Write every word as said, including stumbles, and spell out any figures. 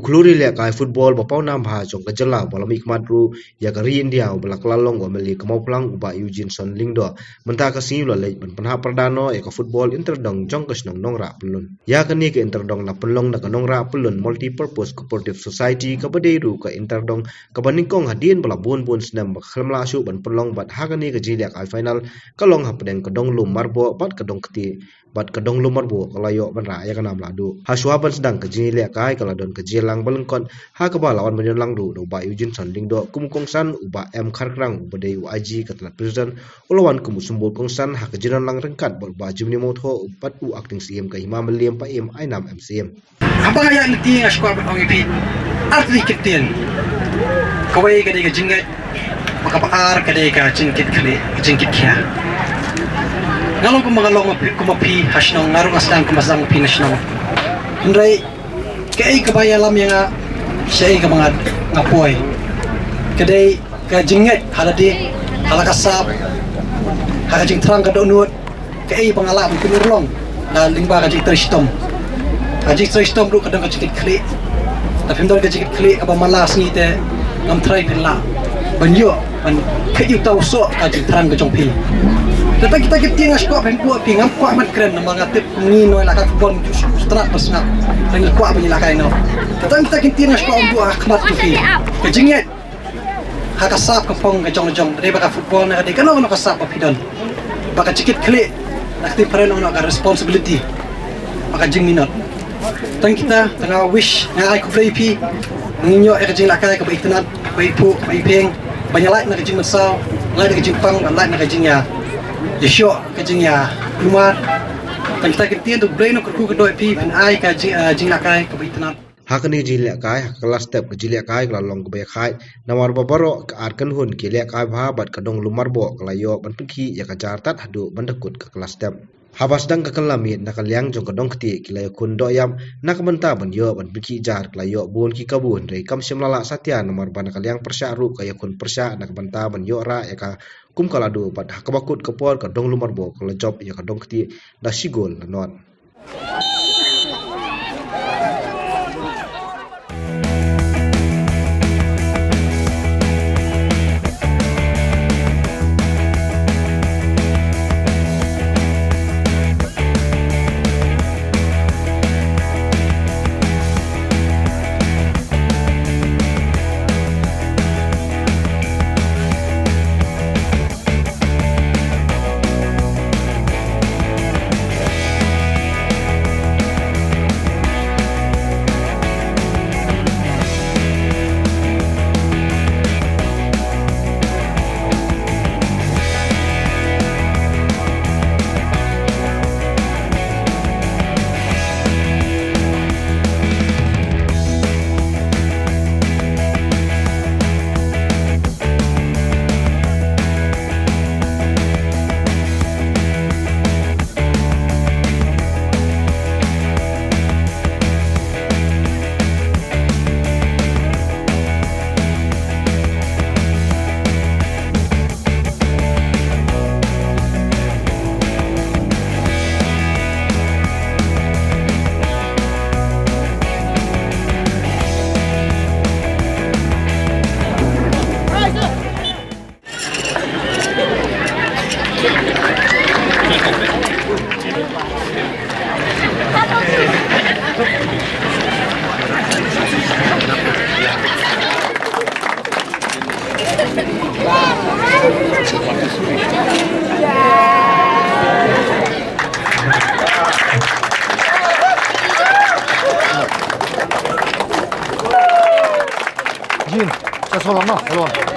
Khlur ïalehkai football ba pawnam bha jong ka jylla ba la mihkhmat ruh ïa ka ri India uba la kylla long u M L A ka Mawphlang u Bah Eugene Son Lyngdoh mynta ka sngi u la leit ban pynhap pyrda noh ïa ka football inter dong jong ka shnong Nongrah Pyllun. Ïa kane ka inter dong la pynlong na ka Nongrah Pyllun Multipurpose Cooperative Society kaba dei ruh ka inter dong kaba nyngkong hadien ba la bun bun snem ba ka khlem lah shuh ban pynlong bad ha kane ka jingïalehkai final ka long hapdeng ka Donglum Marboh bad ka Dongktieh bad ka Donglum Marboh ka la ïoh ban rah ïa ka nam lahduh. Hashwa ban sdang ka jingïalehkai ka la don ka jingïalang ba lyngkot ha kaba la wan ban ïalang ruh da u Bah Eugene Son Lyngdoh kum u kongsan, u Bah M Kharkrang uba dei u I G ka tnat prison u la wan kum u symbol kongsan ha ka jingïalang ryngkat bad u Bah Jimmy Mawthoh bad u Acting C M ka Hima Mylliem, Bah M Ainam M C M. Haba nga ïaid lynti nga sngewkwah ban ong ïa phi ar tylli ki ktien. Kawei ka dei ka jingngeit, bad kaba ar ka dei ka jingkitkhlieh, ka jingkitkhia. Nga long kumba nga long, kum ma phi ha shnong, nga ruh nga sdang kumba sdang ma phi na shnong. Hynrei kaei kaba ïalam ïa nga shaei kaba nga, nga poi, ka dei ka jingngeit ha lade, ha la ka sap, ha ka jingthrang ka dohnud, kaei ba nga lah ban pynurlong na lyngba ka jingtrei shitom. Ka jingtrei shitom ruh ka don ka jingkitkhlieh. Lada phim don ka jingkitkhlieh kaba man la ka sngi te ngam tharai phin lah ban ïoh ban peit ïa uta u soh ka jingthrang ka jong phi. Te tang kita ki ktien nga sngewkwah ban buh ïa phi, ngam kwah ban kren namar nga tip ngi nongïalehkai football ngi ju sngewtynnat ba sngap. Ngi kwah ban ïalehkai noh. Te tang kita ki ktien nga sngewkwah ban buh ha khmat jong phi. Ka jingngeit ha ka sap ka phong ka jong la jong, dei ba ka football ne ka dei kano kano ka sap ba phi don. Ba ka jingkitkhlieh na ka ktien phareng ong ka responsibility, ba ka jingminot. Tang kita, tang nga wish, nga ai khublei ïa phi. Ngin ïoh ïa ka jingïalehkai kaba itynnad, ba iphuh, ba iphieng, ba ngi lait na ka jingmynsaw, lait na ka jingpang, lait na ka jingïa, ïashoh, ka jingïakulmar. Tang kita ki ktien, to U Blei un kyrkhu kyrdoh ïa phi, phin ai ka jing, ah, jingïalehkai kaba itynnad. Ha kane ka jingïalehkai, ha ka kylla step ka jingïalehkai ka la long kaba ïakhaid namar ba baroh ka ar kynhun ki ïalehkai bha bad ka Donglum Marboh ka la ïoh ban pynkhih ïa ka jar tad haduh ban da kut ka kylla step. Haba sdang ka kylla miet na ka liang jong ka Dongktieh ki la ïakhun dohïap na ka bynta ban ïoh ban pynkhih jar, ka la ïoh bun ki kabu hynrei kam shym la lah satia namar ba na ka liang pyrshah ruh ka ïakhun pyrshah na ka bynta ban ïoh rah ïa ka kum ka lahduh bad ha kaba kut ka por ka Donglum Marboh ka la jop ïa ka Dongktieh da shi gol la nod. Jin, sa solong no, solong.